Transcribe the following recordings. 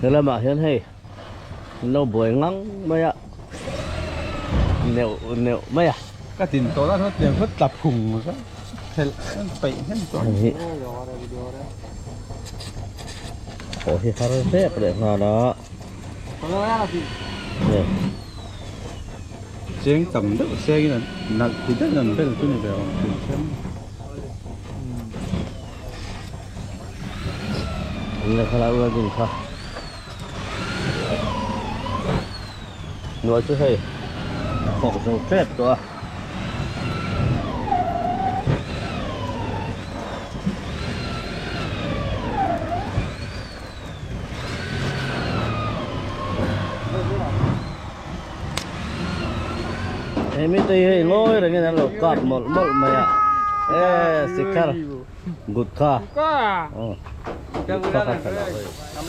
Helamah hian hei an lo buai ngang mai a neuh neuh mai a. Ka tin tawh la tiang khaw tla phung ka thelh peih hnem tawh. Hei hi pawh hi har vek leh nghal a. Cheng tam deuh sengin an nalh ti deuhin an bel chu ni ve awm thin chen. An lehkha lai welding kha hnuai chu hei khawk zo tep tawh a. He mite hi hei ngawi rengin an lo kap mawlh mawlh mai a e sikhar gutkha gutkha kha tha lo hei. A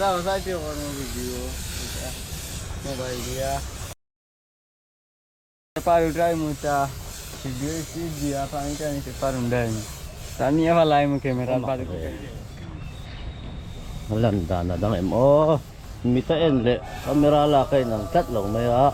lan dan a dang em aw mita en leh camera lak a inang tlat lo mai a.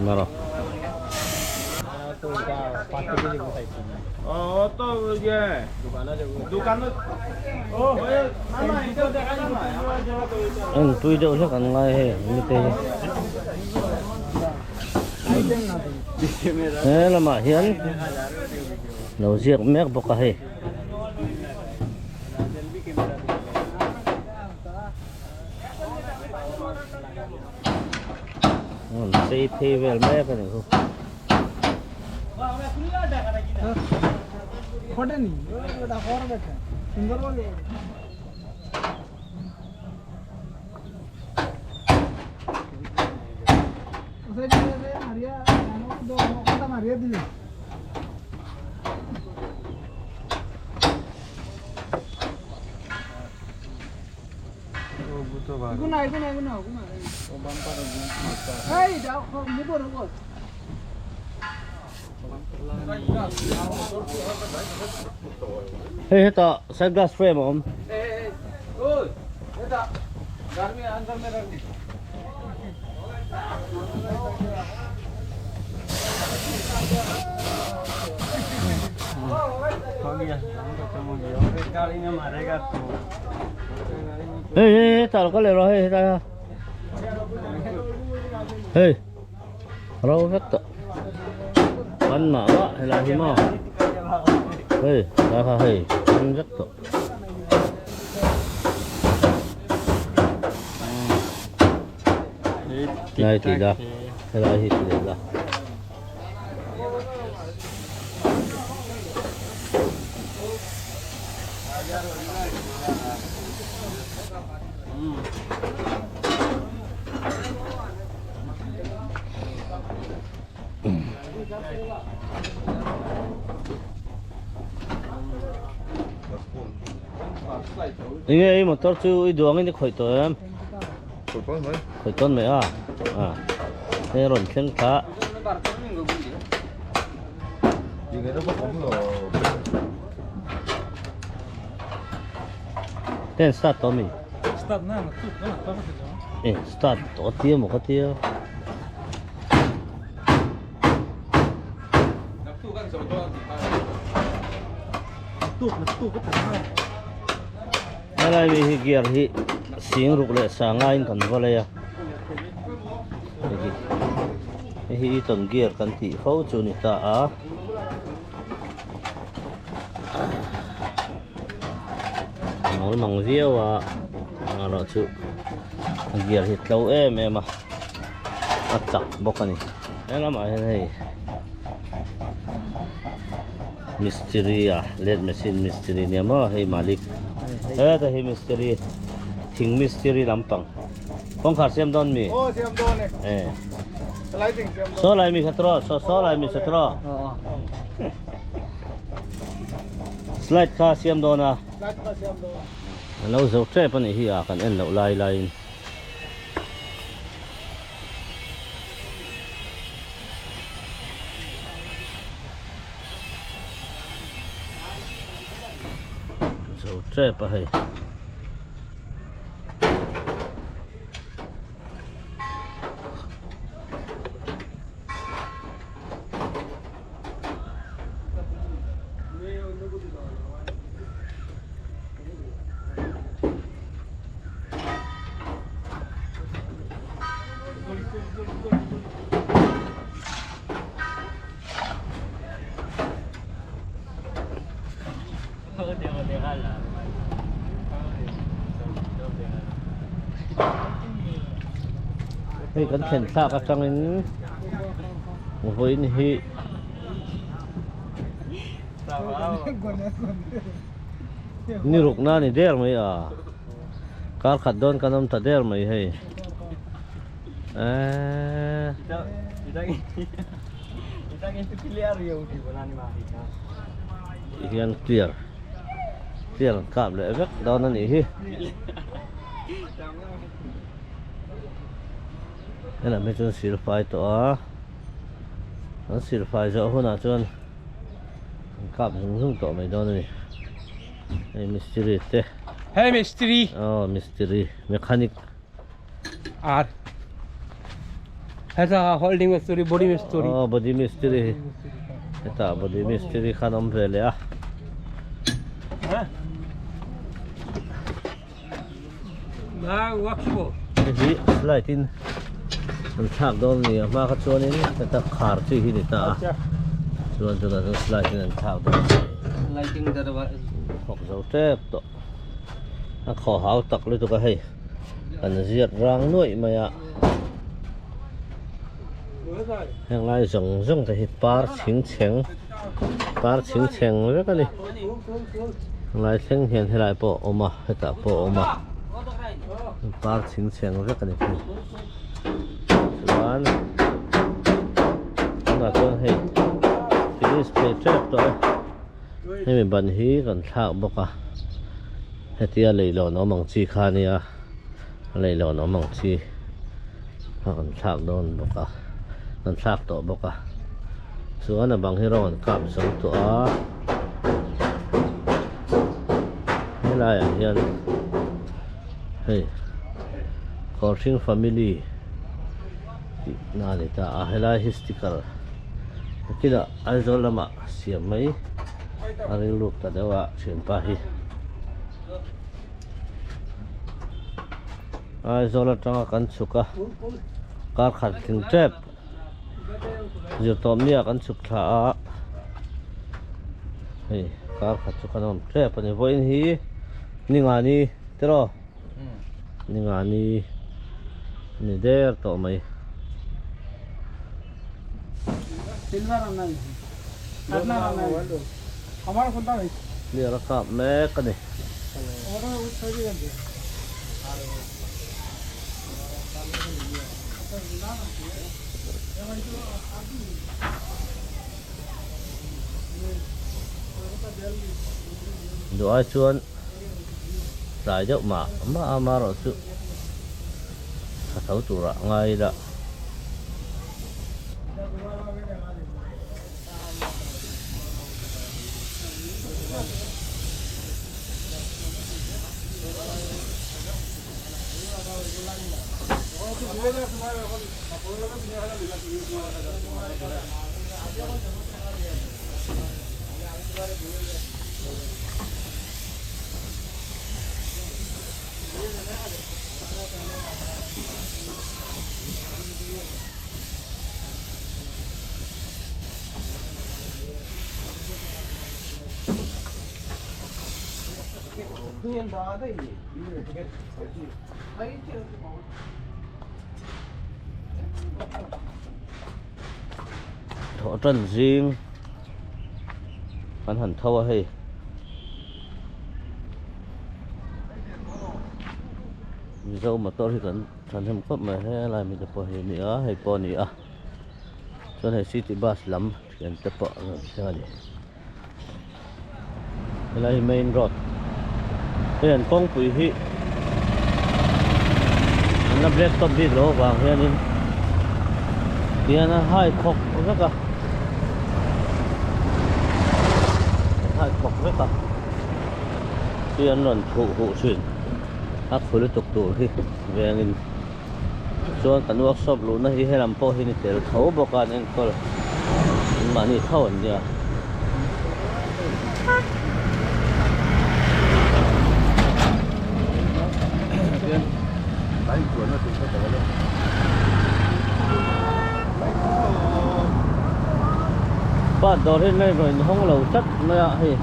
Nara. En tui deuh hlek an ngai hei mite hi. He lamah hian lo ziak mek bawk a hei. An chei phei vel mek a nih chu. Hei hetah side glass frame a awm. Hei hei hetah lo kal leh rawh hei hetlai a hei ro vek tawh pan mah mah helai hi maw hei tlai kha hei pan vek tawh. Lai ti la helai hi ti leh la. Enge i motor chu i duang in i khawih tawh em? Khawih tawn mai a. A. Hei rawn thleng thla. Ten start tawh mi? Start na na tu na ta ka E start tawh tia maw ka tia. Helai mi hi gear hi sing ruk leh sanga in kan va lei a hei hi hei hi eaton gear kan tih fo chu ni ta a a mawl mang viau a. Amaherawh chu a gear hi tlo em em a a chak bawk a ni he lamah hian hei mistiri a let machine mistiri nia maw hei malik heta hi mistiri thing mistiri lampang kawngkhar siam dawn mi Aw siam dawn e eh lighting siam dawn saw lai mi kha tawh saw saw lai mi kha tawh slide kha siam dawn a slide kha siam dawn A lo zo tep a nih hi a kan en loh lai laiin. Zo tep a hei. Hei kan thlen thlak atangin vawiin hi Ni ruk na ni der mai a kar khat dawn kan awm ta der mai hei eee ti hian clear clear an kap leh vek dawn a nih hi helam hi chuan silfai tawh a. An silfai zawh hunah chuan an kap zung zung tawh mai dawn a ni. Hei mistiri te. Hei mistiri. Aw mistiri mechanic. Ar. Heta holding mistiri body mistiri. Aw body mistiri. Heta body mistiri khan awm ve leh a. Hei hi slide in an thlak dawn a ni a hma kha chuanin heta khar chi hi ni ta a chuan tunah chuan slide in an thlak dawn a ni thawk zo tep tawh a khaw hau tak lutuk a hei kan ziat rang nuaih mai a heng lai zawng zawng te hi par chhing chheng par chhing chheng vek a ni. Lai thleng hian helai pawh a awm a hetah pawh a awm a par chhing chheng vek a ni thung chuan tunah chuan hei finish thei tep tawh e hemi ban hi kan thlak bawk a hetia leihlawn awm ang chi kha a nia leihlawn awm ang chi kha kan thlak dawn bawk a kan thlak tawh bawk a chuan a bang hi rawng an kap zo tawh a helai ah hian hei Khawlhring family tih na a ni ta a helai hi sticker nakinah Aizawl lamah siam mai a rilruk ta deuh a thianpa hi. Aizawl atanga kan chhuk a kar khat tling tep zirtawp nia kan chhuk thla a hei kar khat chu kan awm tep a ni vawiin hi ni nga ni tiraw ni nga ni ni der tawh mai. Clear a kap mek a ni. Duh ai chuan tlai deuh mah mah a amaherawhchu tha tho turah ngai ila. Thawh tan zing kan han tho a hei. Mizo motor hi kan thahnem khawp mai helai mi te pawh hi a ni a hei pawh a ni a chuan hei city bus lam thian te pawh an rawn thleng a ni helai hi main road hei an kawngpui hi an la black top bik loh avang hianin tihian a hai khawk vek a a hai khawk vek a tui an rawn phuh huh thin. A khu lutuk tur hi vengin chuan kan workshop luhna hi helam pawh hi ni tel tho bawk a an enkawl an mahni tho an nia. Pa dawr hi ngai rawn hawng lo tlat mai a hei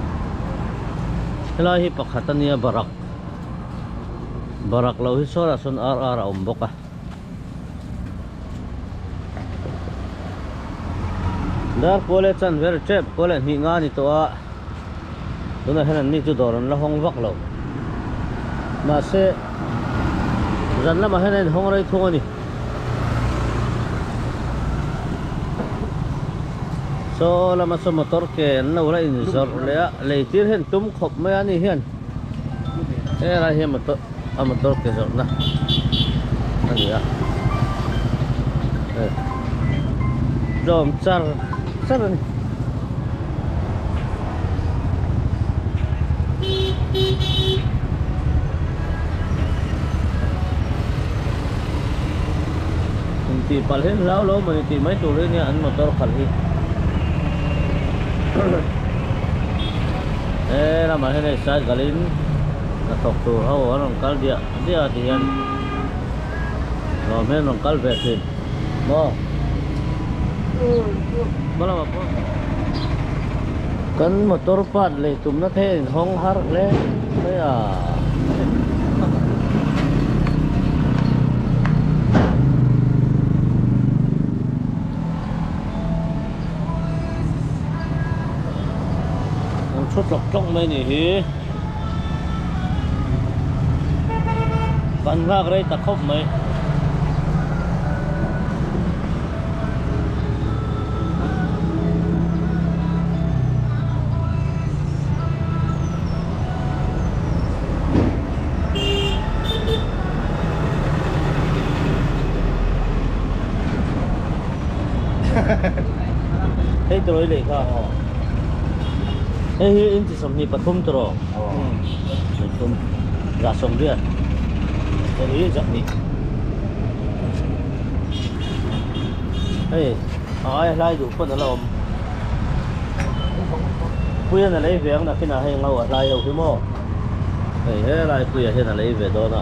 helai hi pakhat a nia barak. Barak lo hi sawn ah sawn ar ar a awm bawk a. Dar kual leh chan vel tep kual leh hnih nga a ni tawh a, tunah hian an ni chu dawr an la hawng vak lo. Mahse zan lamah hian a inhawng rei thung a ni. Saw lama saw motor ke an lo la inzawrh leh a, lei tir hian tum khawp mai a ni hian. Helai hi motor a motor ke zawrhna a ni a hei tlawm char char a ni. Intih palh hi an hlau lo mawni tih mai tur hi nia an motor khalh hi. He lamah hian hei cycle in hnathawk tur ho an rawn kal diah diah a ti hian nuam hian rawn kal ve thin maw hma lamah pawh kan motor part lei tumna te a inhawng har hle mai a. An thu tlawk tlawk mai ni hi kan nghak rei ta khawp mai. Hei turaw i lei kha hei hi inchi 23 turaw pathum za 80 hei hi 200 hei a aia hlai duh pawn a la awm puian a lei ve ang nakinah hei ngau a hlai ho hi maw hei helai puia hian a lei ve dawn a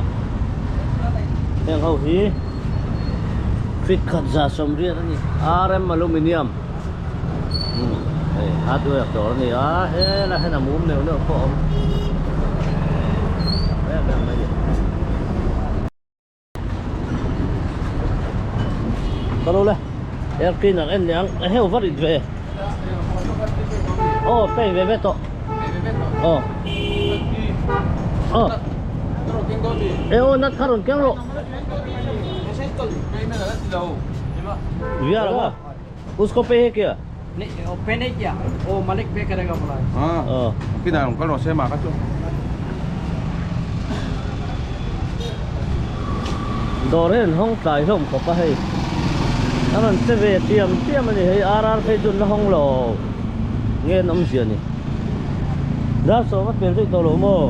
heng ho hi. Feet khat 180 a ni RM aluminium umm hei hardware dawr a ni a helai hian a mum neuh neuh pawh a awm em em mai a ni. Ka lo le air cleaner en leh ang heu va rit ve aw pay ve ve tawh aw aw e aw nut kha rawn keng rawh. Viar ma usko pay hai kya Nahi pay nahi kiya wo malik pay karega bola hai Ha kina kal rawh se ma kha chu. Dawr hian hawng tlai hlawm khawp a hei a rawn che ve tiam tiam a ni hei RR phei chu an la hawng lo nge an awmzia ni dar sawm a pel daih tawh lo maw.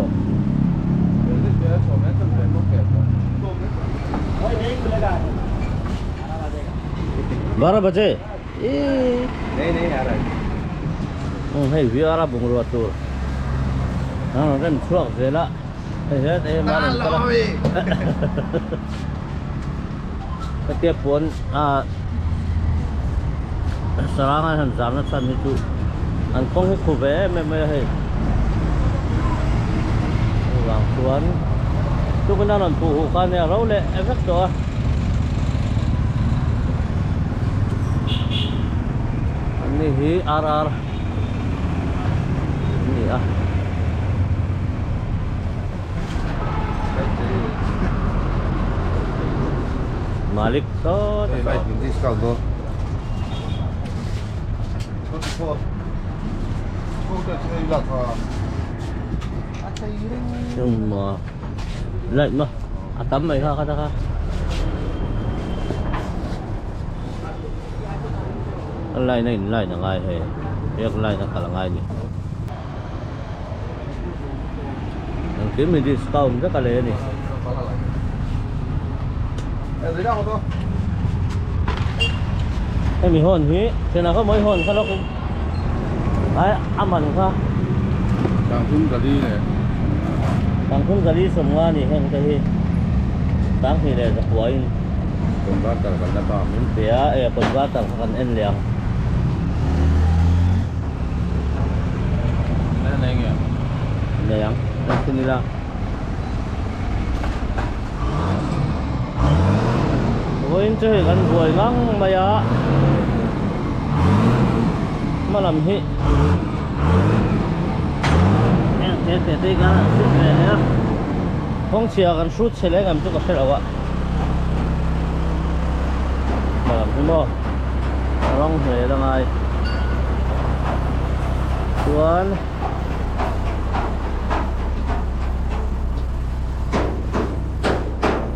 Bara baje eee hei VR a bungrua tur a rawn rem chhuak zel a hei hian eng a rawn kal a hetia puan ah sarang an han zar na chhan hi chu an kawng hi khu ve em em mai a hei. vang chuan tukin a rawn puh huh kha nia ro leh vek tawh a. An ni hi RR an ni a. Malik sawt a saw. Nhưng mà lạnh mà à tắm mày kha kha kha a line a in line a ngai hei riak line a kal a ngai ni engkim hi discount vek a lei a ni. Hemi hawn hi thianah kha mawi hawn kha lawk in ai a man kha. Sangthum gali leh. Sangthum gali sawmnga a ni heng te hi sanghnih leh zakua in. Converter kan la bak. Min pe a e converter kha kan en leh ang. Nei nge? Nei ang en thun ila. Vawiin chu hei kan buai ngang mai a hma lam hi heng te te te hi khan an hrut ve leh a kawngchhia kan hrut chhe leh engem chu ka hre lo a hma lam hi maw rawng hmel a ngai chuan.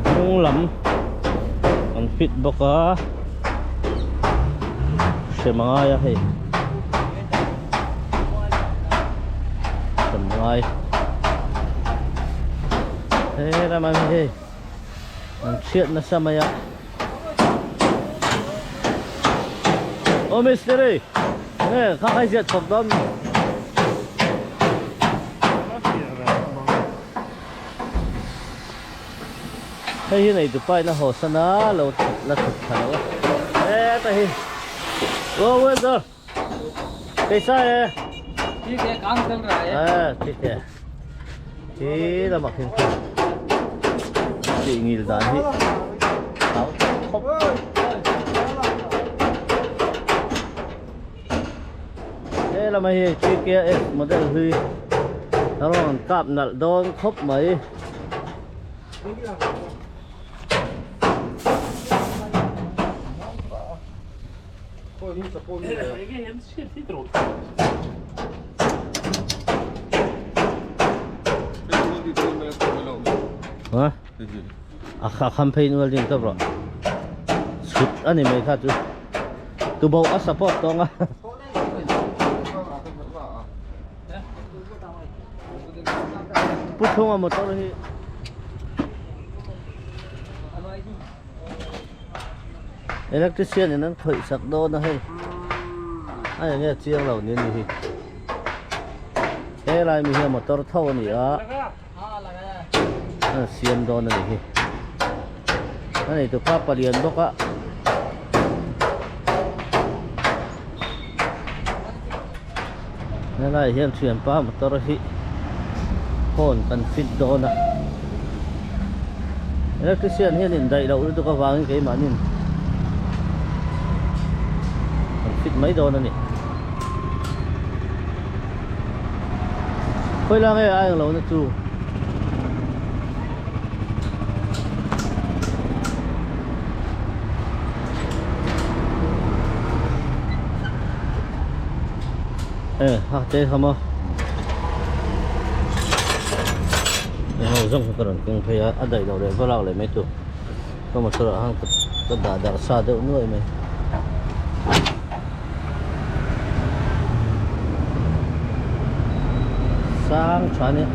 Hnung lam an fit bawk a hrem a ngai a hei hrem a ngai he lam ah hian hei an chhiat nasa mai a aw mistiri. Nge kha khai ziat chhawp dawn mi? Hei hi nei tupa in a haw san a lo la thawk tha lo a heta hi Go Windsor Kaisa hai Thik hai kaam chal raha hai Eh thik hai Hi lamah khin khin tih ngil dan hi hau khawp. He lama hi TKS model hlui a rawn kap nalh dawn khawp mai. Hah? A kha kham phei nual ding tawp rawh. Chhut a ni mai kha chu. Tuboh a support tawng a. Pu Thunga motor hi Electrician in an khawih sak dawn a hei. A eng nge chiang lo ni a ni hi. Helai mi hi a motor tho a ni a. A siam dawn a ni hi. A nei tu kha palian bawk a. Helai hian thianpa motor hi horn kan fit dawn a. Electrician hian indaih loh lutuk avangin keimahnin kan fit mai dawn a ni. Khawilai nge a englo na chu? E ha te kha maw eng ho zawng kha ka rawn keng phei a a daih loh leh va lak leh mai tur ka motor ah khan ka dah darh sa deuh nuai mai. Sang tha nia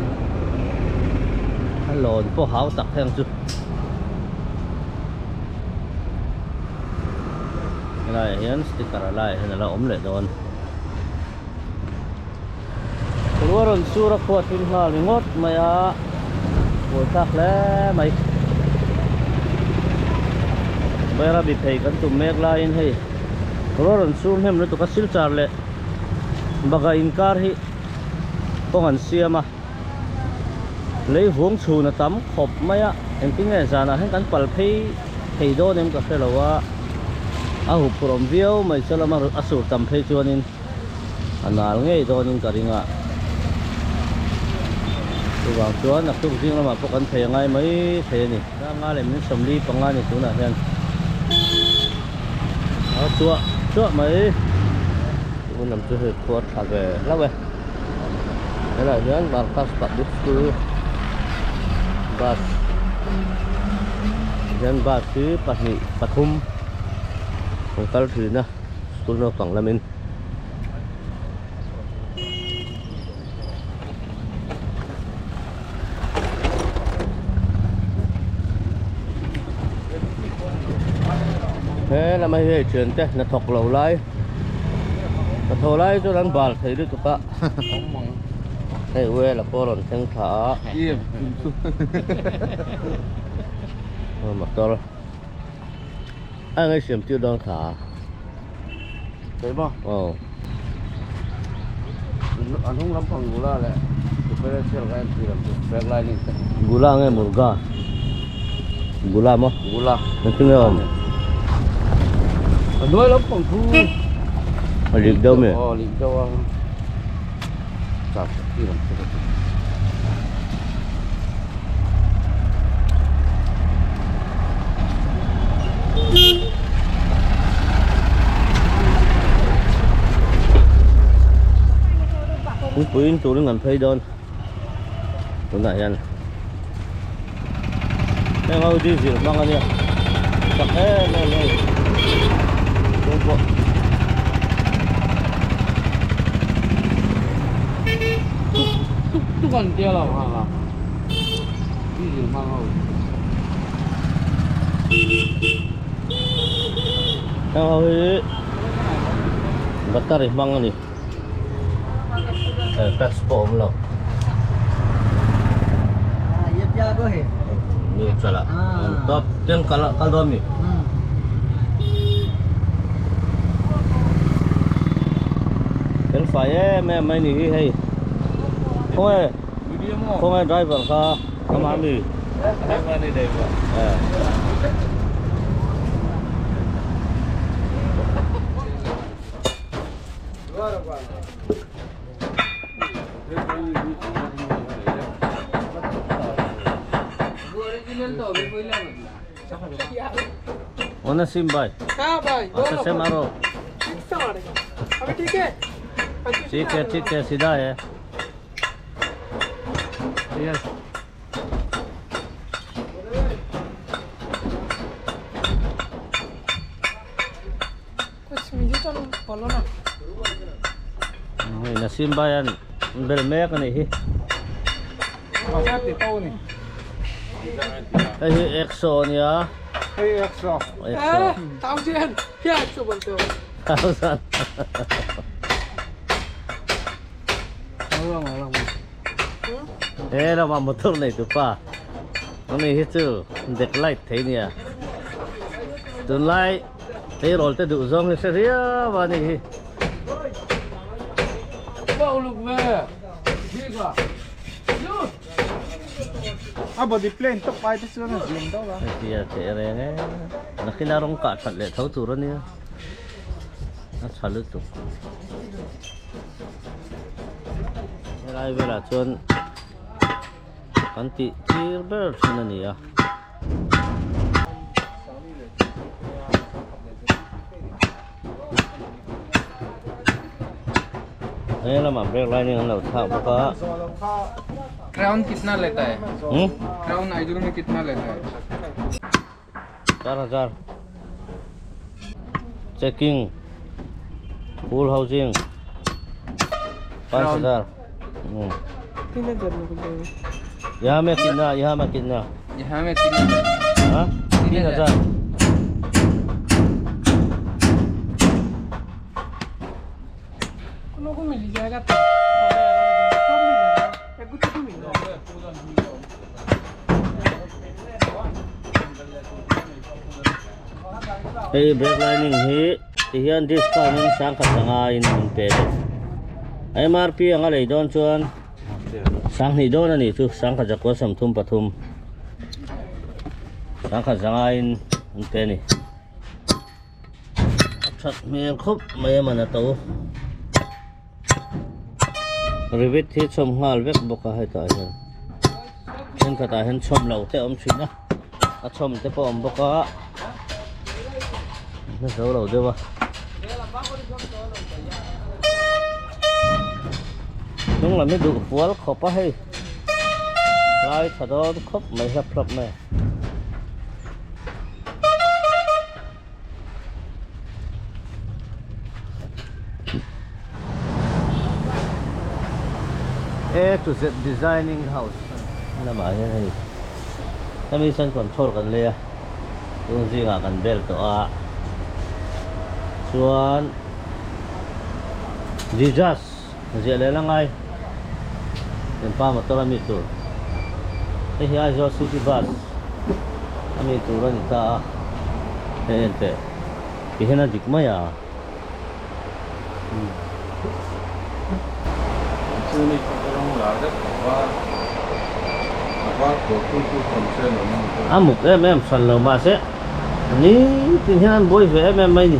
a lawn pawh hau tak heng chu helaiah hian sticker a laiah hian a la awm leh dawn ruah rawn sur a khuat hlim nghal ringawt mai a buaithlak hle mai Bairabi phei kan tum mek laiin hei ruah rawn sur hnem lutuk a silchar leh Baga inkar hi kawng an siam a. Lei vung chhun a tam khawp mai a, engtin nge zanah hian kan pal phei thei dawn em ka hre lo a, a huphurh awm viau mai chu lama a sur tam phei chuanin a nal ngei dawnin ka ring a. Chuvang chuan naktuk zing lamah pawh kan thei a ngai mai thei a ni. Ranga leh min 45 ni tunah hian a chuah chuah mai. Tun lam chu hei khua tha ve hlauh e. Helaiah hian Marcus Public School bus hian bus hi pahnih pathum an kal thin a school naupang lamin. He lama hi hei thiante hnathawk lo lai hnathawh lai chuan an bal thei lutuk a hei well a pawh a rawn thleng thla a motor a eng siam tir dawn thla a. Aw. A hnung lampang gula leh differential ka en tih lam chu brake lining te. Gula nge murga? Gula maw? Gula. Engtin nge awm? A hnuai lampang thu. A lik deuh mi? Aw lik deuh a. Char sak tih lam chu ka ti. Puipuiin turin kan phei dawn tunah hian heng ho diesel hmang ania chak em em hei chung pawh tuk tuk tuk an tia lo ha ha diesel hmang ho Heng ho hi battery hmang a ni eh tax pawh a awm lo neutral ah top ten kal kal dawn mi fel fai em em mai ni hi hei khawnge khawnge driver kha Ama mi. Driver ni driver. Eh. Original तो अभी पहिला मधला ओ Naseem भाई हाँ भाई अच्छा बोलो सेम आरो ठीक से मारेगा अभी ठीक है ठीक है सीधा है यस कुछ मुझे तो बोलो ना Hei Naseem bhai an bel mek a nih hi hei hi exo a nia Hei exo exo thousand क्या एक्सो बोलते हो thousand He lama motor nei tu pa ani hi chu deck light thei nia tunlai tleirawl te duh zawng hi hre riau a ni hi. A body plane tawp ai te chuan a zin deuh a. Hetia teh reng e nakin a rawng kah that leh tho tur a nia a tha lutuk. Helai velah chuan kan tih tir ber thin a ni a. He lamah brake lining an lo thlak bawk a. Crown kitna leta hai Hmm? Crown Aizawl mein kitna leta hai Char hazar checking full housing पाँच हजार 3000 में मिल जाएगा यहाँ में कितना यहाँ में कितना यहाँ में 3000 हाँ 3000 उन लोगों को मिल ही जाएगा तो सब मिल जाएगा एक गुच्छे तो मिल जाएगा Hei brake lining hi tihian discount in 10,500 in min pe bawk. MRP anga lei dawn chuan Sanghnih dawn a nih chu sangkhat zakua sawmthum pathum sangkhat zangaiin an pe a ni. A that hmel khawp mai a man a to. Rivet hi chhawm nghal vek bawk a hetah hian thenkhatah hian chhawm lo te a awm thin a a chhawm te pawh a awm bawk a na zo lo deuh a. Hnung lam hi duh fual khawp a hei lai tha dawn khawp mai hlap hlap mai a. A to Z Designing House lamah hian hei hemi chuan control kan lei a tun zingah kan bel tawh a chuan Jesus ziah leh la ngai inpa motor a mi tur hei hi Aizawl city bus a mi tur a ni ta a hei en teh ti hian a dik mai a. A muk em em hran lo mahse nitin hian an buai ve em em mai ni.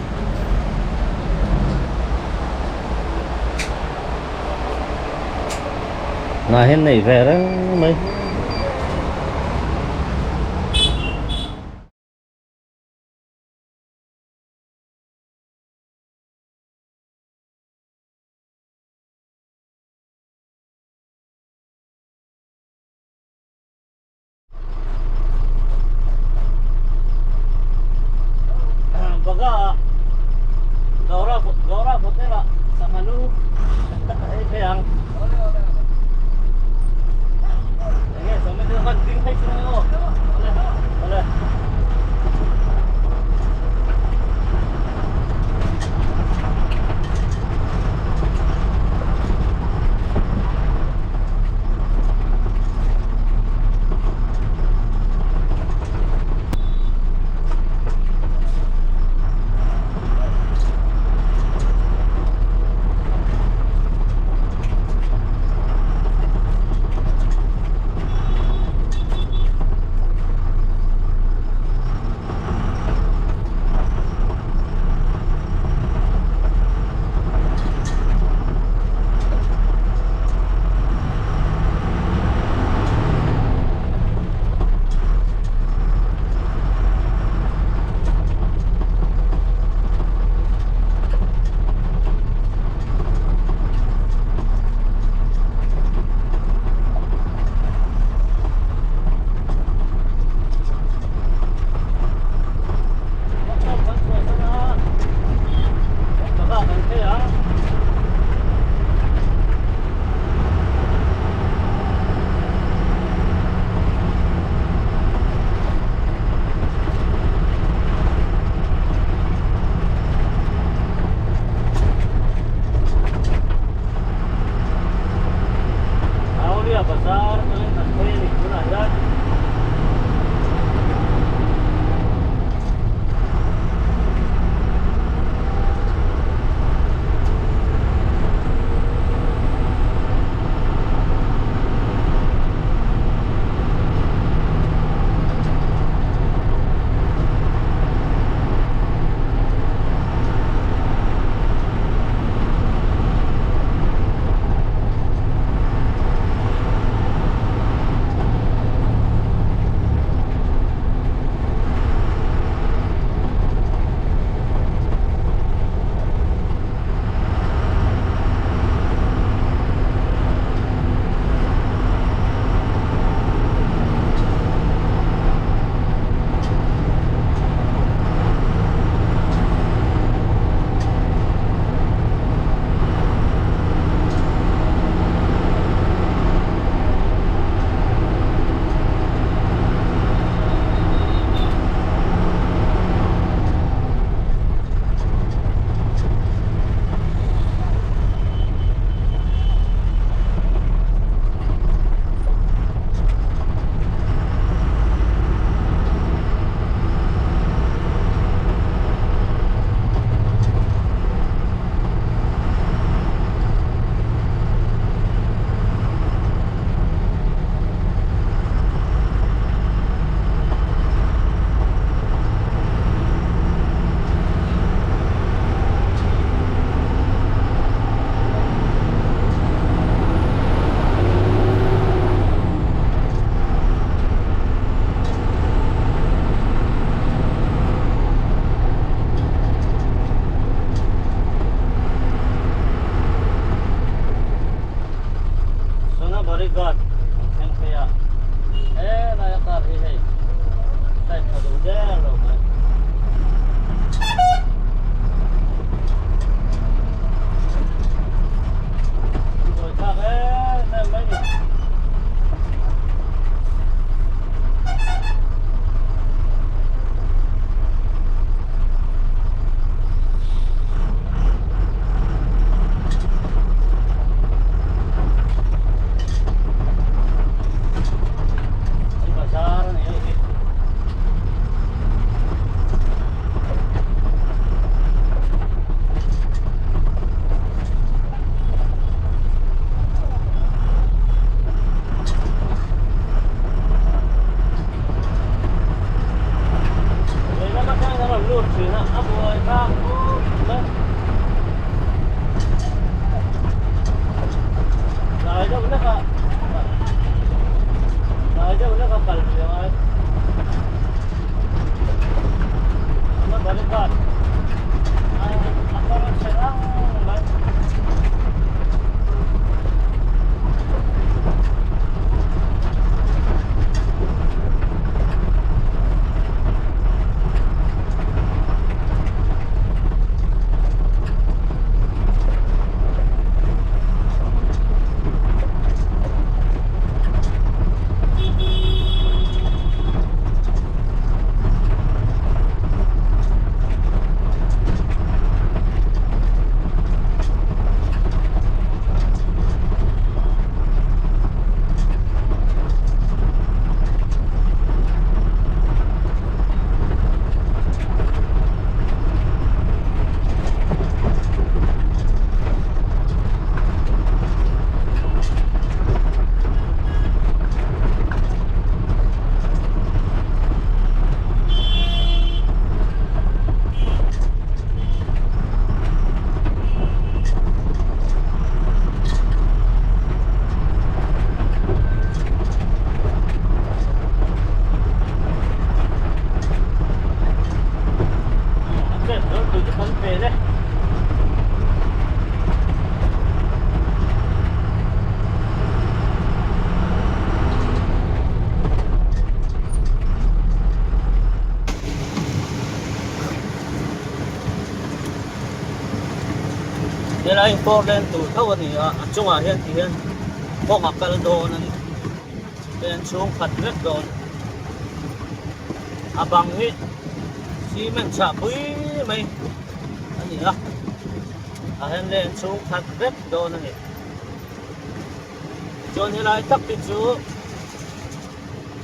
Hna hian nei ve reng mai. Baga Gaura Gaura Hotel ah sangha lu ei thei ang. Helai hi four lane tur tho a ni a, a chungah hian ti hian kawng a kal dawn a ni. Lane chhung khat vek dawn. A bang hi cement chhah pui mai a ni a, a hian lane chhung khat vek dawn a ni. Tichuan helai tak hi chu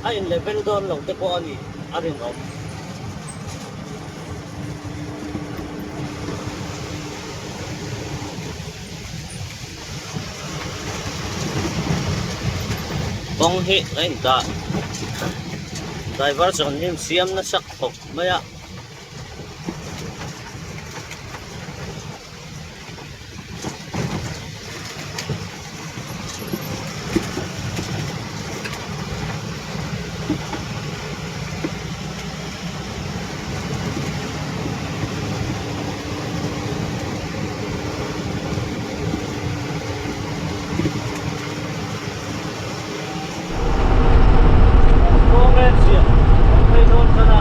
a in level dawn lo te pawh a ni a rinawm. Kawng hi a in dah diversion hi siam nasa khawp mai a. Kawng en siam an phei dawn tan a.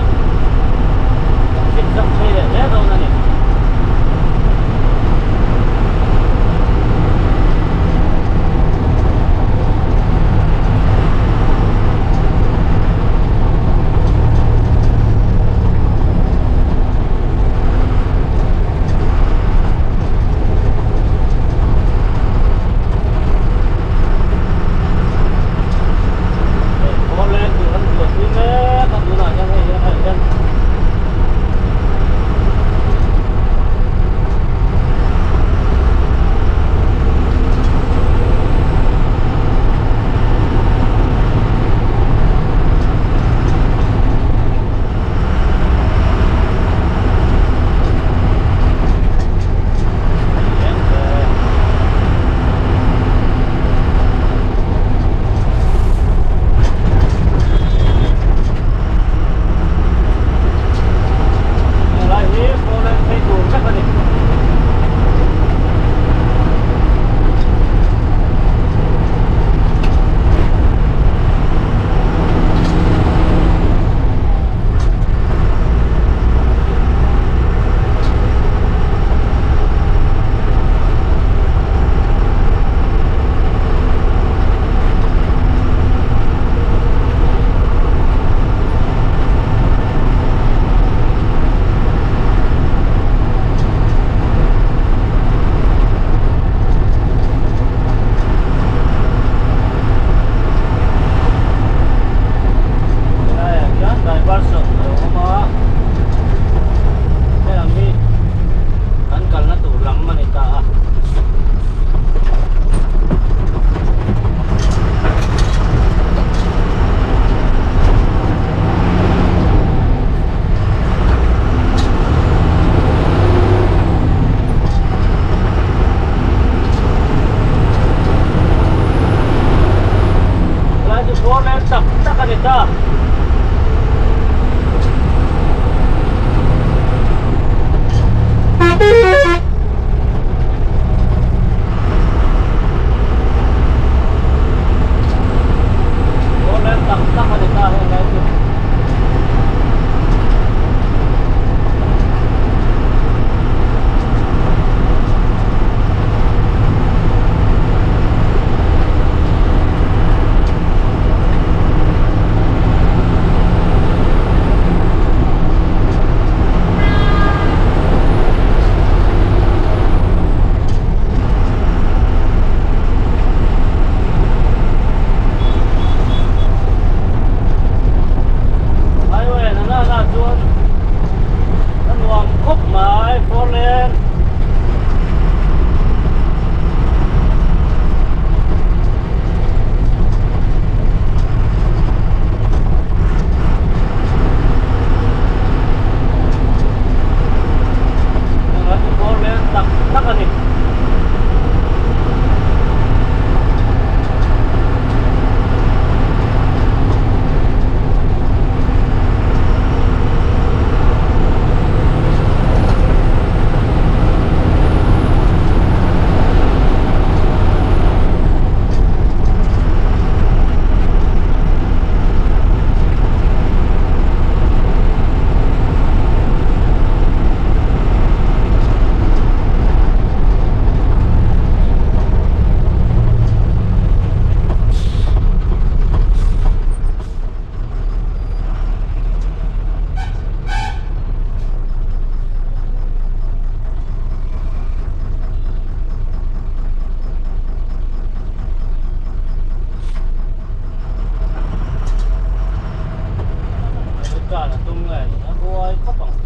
Tan a tum nge ni a buai khawp ang.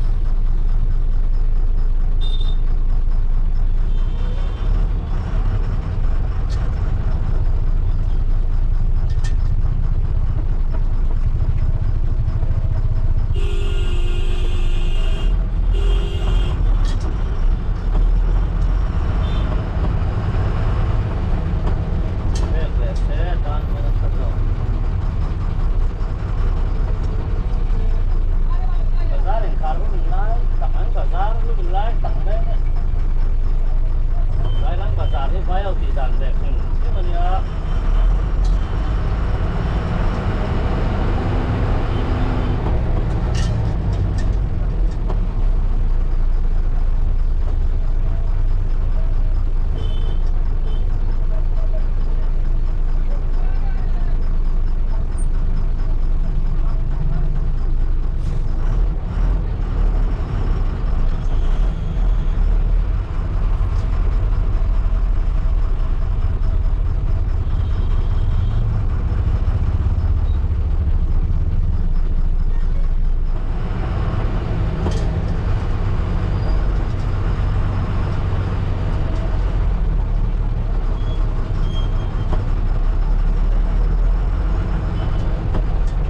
Pek leh se tan pawn a tha zawk. Bazar inkhar hun lai tak an bazar hun lai tak mai a ni. Sailang bazar hi vai ho tih dan ve hrim hrim a nia.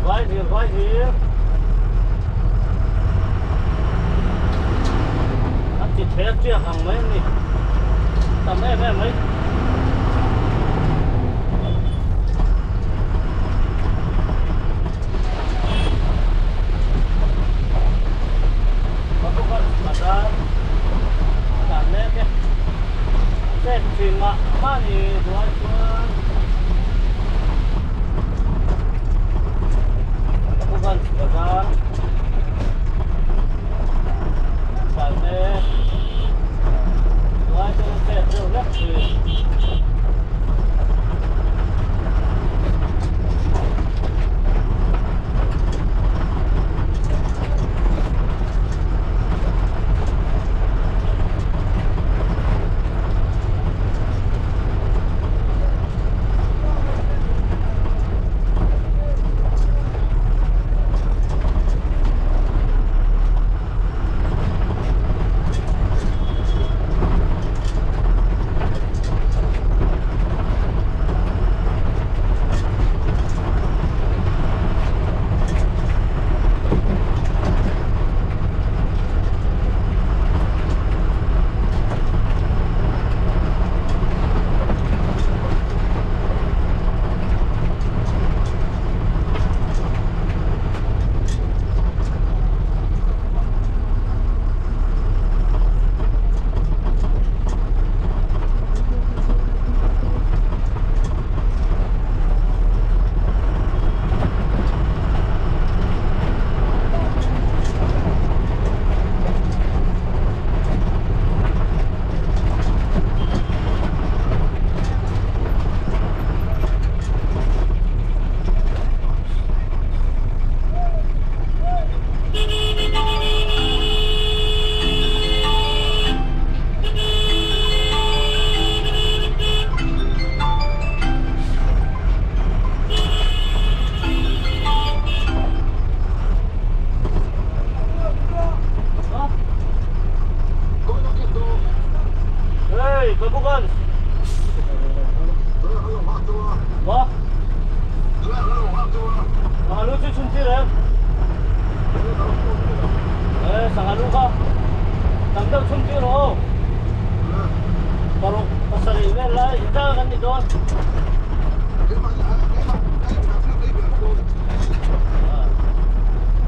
Vai zir vai zir A ti ther chiak ang mai a ni tam em em mai. Bazar dan mek e chet thin mah mah ni buai chuan Bakugan bazar dan mek buai chuan chet deuh hlek thin. Hey, Babugan! Maw? Sangha lu chu chhun tir em? Eh, sangha lu kha tam deuh chhun tir rawh aw. Paruk pasarih vel lai inzal kan ni dawn.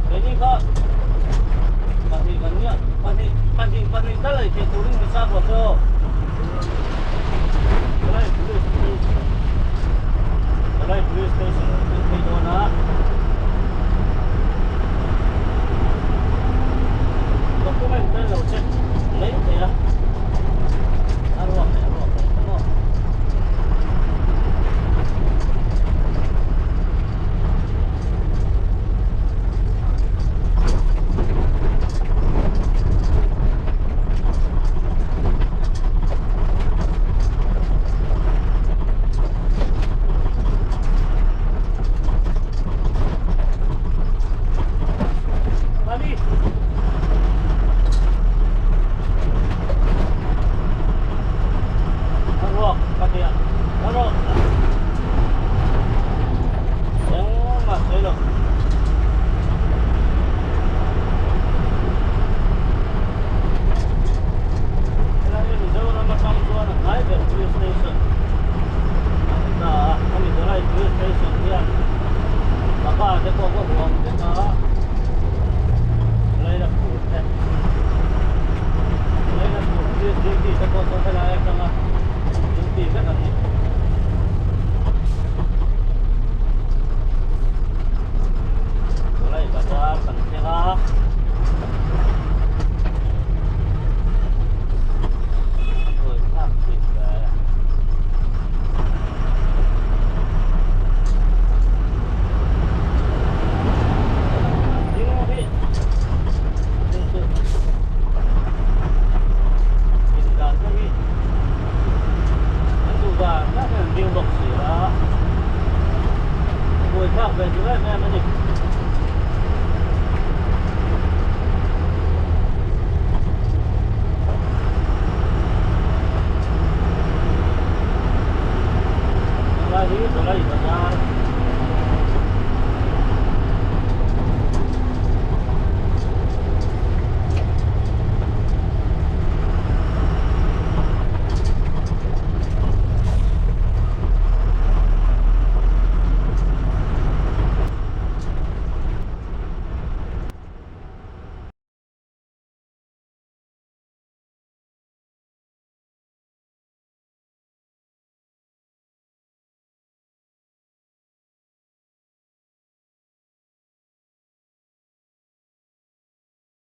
Keini kha pahnih kan nia, pahnih pahnih pahnih tal ei theih turin mi chak lo che aw. Helai police helai police station an tih phei dawn a. Document te lo check mai thei a, a ruak leh a ruak lo te maw. a.